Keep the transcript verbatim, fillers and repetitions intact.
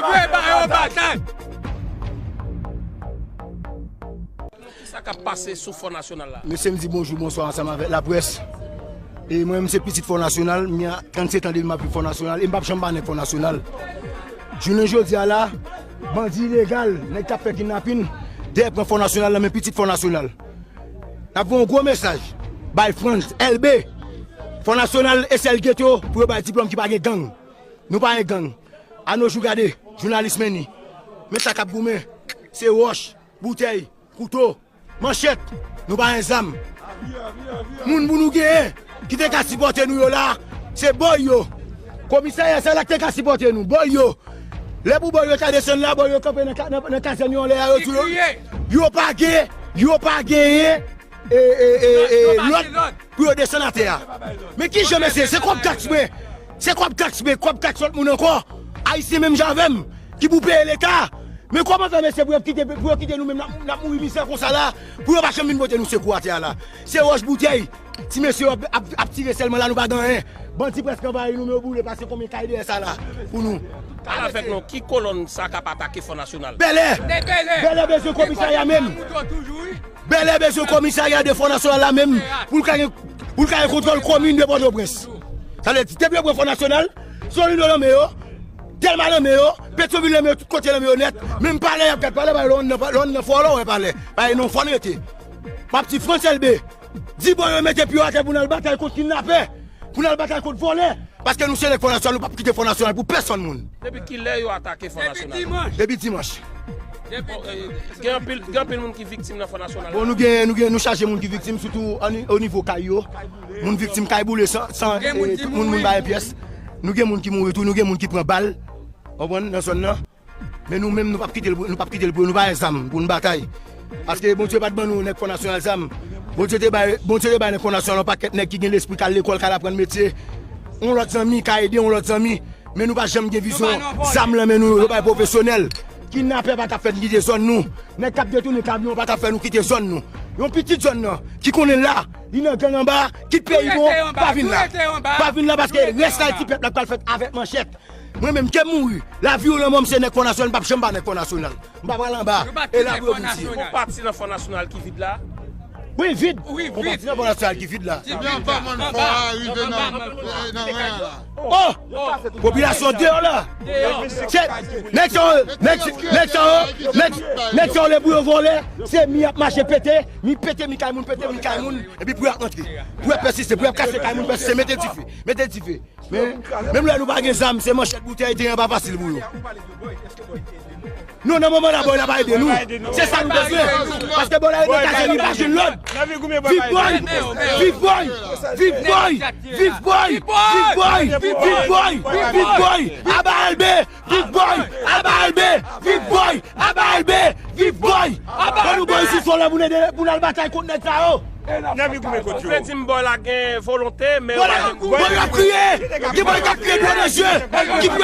Vre ba yo batay. Kisa k ap pase sou Fò Nasyonal la? Mesye, m di bonjou, bonswa ansanm avèk laprès. E mwen menm, se pitit Fò Nasyonal, m gen trannsetan de m ap viv Fò Nasyonal, e m p ap janm pa nèg Fò Nasyonal. Jounen jodi a la, bandi ilegal, nèg k ap fè kidnapin, dèyè pran Fò Nasyonal nan men pitit Fò Nasyonal. N ap voye yon gwo mesaj bay Frantz Elbé. Fò Nasyonal e sèl geto pou yo bay diplòm ki pa gen gang. Nou pa gen gang. Anojou gade, jounalis men ni. Men sa k ap goumen, se wòch, boutèy, kouto, manchèt. Nou pa gen zam. Moun pou nou genyen, ki te ka sipòte nou yo la, se bòy yo. Komisarya sa la ki te ka sipòte nou, bòy yo. Lè pou bòy yo ta desann la, bòy yo kanpe nan ka-, nan, nan kazèn yo anlè a, yo di yo, yo pa gen, yo pa genyen, e, e, e, e, lòd pou yo desann atè a. Men ki jan mesye, se kòb taks mwen, se kòb taks mwen, kòb taks lòt moun ankò. Ayisyen menm jan avè m, ki pou peye leta. Men kòman fè mesye pou yo kite, pou yo kite nou menm n ap, n ap mouri mizè konsa la, pou yo pa janm vin pote nou sekou atè a la. Se wòch boutèy, ti mesye yo ap, ap, ap tire sèlman la, nou pa gen anyen. Bandi prèske anvayi nou, men yo boule pase konbyen kay dèyè sa la pou nou. Pale avèk nou, ki kolòn sa k ap atake Fò Nasyonal? Bèlè! Bèlè bezwen komisarya menm. Bèlè bezwen komisarya de Fò Nasyonal la menm pou l ka gen, pou l ka gen kontwòl komin de Pòtoprens. Sa vle di, depi yo pran Fò Nasyonal, Solino nan men yo, Dèlma nan men yo, Petyonvil nan men yo, tout kote nan men yo nèt. Menm palè y ap gad palè, palè lè w nan, lè w nan fò la, w wè palè. Palè non fò n rete. M ap di Frantz Elbé, di bòy yo mete pye yo atè pou n al batay kont kidnapè, pou n al batay kont vòlè. Paske nou se nèg Fò Nasyonal, nou p ap kite Fò Nasyonal pou pèsonn moun. Depi kilè yo atake Fò Nasyonal? Depi dimanch. Depi dimanch. Bon, eh, gen anpil, gen anpil moun ki viktim nan Fò Nasyonal. Bon, nou gen, nou gen, nou chaje moun ki viktim, sitou o ni-, o nivo kay yo. Moun viktim, kay boule, san, san, eh, tout moun, moun pa gen pyès. Nou gen moun ki mouri tou, nou gen moun ki pran bal. Konprann, nan zòn nan. Men nou menm, nou p ap kite l pou, nou p ap kite l pou yo, nou pa gen zam pou n batay. Paske Bondye pa t ban nou nèg Fò Nasyonal zam. Bondye te bay, Bondye te bay nèg Fò Nasyonal yon pakèt nèg ki gen lespri k al lekòl, k al aprann metye. Yon lòt zanmi ka ede yon lòt zanmi. Men nou pa janm gen vizyon zam nan men nou yo, yo bay pwofesyonèl. Kidnapè pa t ap fè n kite zòn nou. Nèg k ap detounen kamyon pa t ap fè nou kite zòn nou. Yon pitit zòn nan ki konnen la, li nan gang anba, kit peyi nou, pa vin la. Pa vin la paske rès la ti pèp la pral fèt avèk manchèt. Mwen menm, ke m mouri, lavi ou lanmò m se nèg Fò Nasyonal, m p ap janm pa nèg Fò Nasyonal. M pa pral anba. E lavi yo pou m tiye. Yon pati nan Fò Nasyonal ki vid la? Wi, vid. Yon pati nan Fò Nasyonal ki vid la. Depi anba mòn fò a rive nan, nan ran la. Oh! Popilasyon deyò la. Se nèg sa yo, nèg, nèg sa yo, nèg, nèg sa yo lè pou yo vòlè, se mi y ap mache pete, mi pete, mi kay moun, pete, mi kay moun, epi pou y ap rantre. Pou y ap pèsiste, pou y ap kase kay moun, pèsiste, mete dife, mete dife. Men, menm lè nou pa gen zam, se manchèt boutèy, teren pa fasil pou yo. Nou, nan moman la, bòy la pa ede nou. Se sa nou bezwen. Paske bòy la rete nan kazèn li, pa jwenn lòd. Viv bòy! Viv bòy! Viv bòy! Viv bòy! Viv bòy! Viv bòy! Viv bòy! Aba Elbé! Viv bòy! Aba Elbé! Viv bòy! Aba Elbé! Viv bòy! Ban nou bòy sou sòl la pou n ede, pou n al batay kont nèg sa yo. Nèg goumen kont yo. Ou vle di m bòy la gen volonte, men bòy la, bòy la kriye. Gen bòy k ap kriye dlo nan je. Ki pou